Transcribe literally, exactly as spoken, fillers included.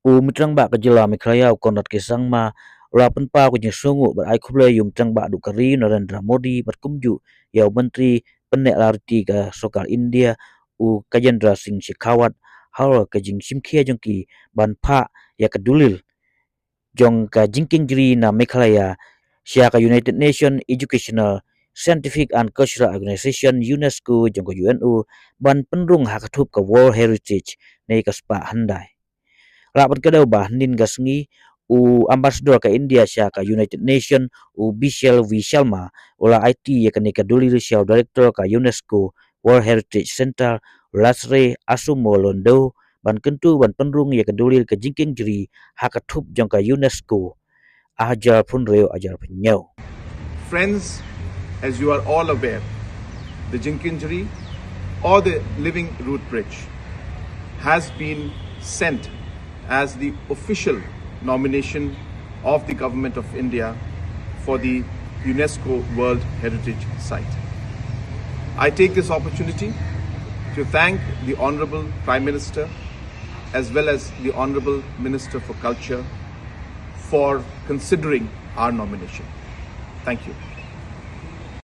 U Myntri Rangbah ka jylla Meghalaya u Conrad K Sangma u la pynpaw ka jingsngewnguh bad ai khublei ïa u Myntri Rangbah duh ka ri Narendra Modi bad kumjuh ïa u Myntri Pyneh Lariti ka Sorkar India u Gajendra Singh Shekhawat halor ka jingshimkhia jong ki ban phah ïa ka dulil jong ka jingkieng jri na Meghalaya sha ka United Nations Educational, Scientific and Cultural Organization UNESCO jong ka U N O ban pynrung ha ka thup ka World Heritage ne ka spah hyndai. Lah ban kdew ba hynnin ka sngi u Ambassador ka India sha ka United Nations u Bishal V Sharma u la aiti ïa kane ka dulil sha u Director ka UNESCO World Heritage Center u Lasre Asomolondoh ban kyntu ban pynrung ïa ka dulil ka jingkieng jri ha ka thup jong ka UNESCO. Ajar pun reo ajar penyau. Friends, as you are all aware, the Jingkieng Jri or the Living Root Bridge has been sent as the official nomination of the Government of India for the UNESCO World Heritage Site. I take this opportunity to thank the Honorable Prime Minister as well as the Honorable Minister for Culture for considering our nomination. Thank you.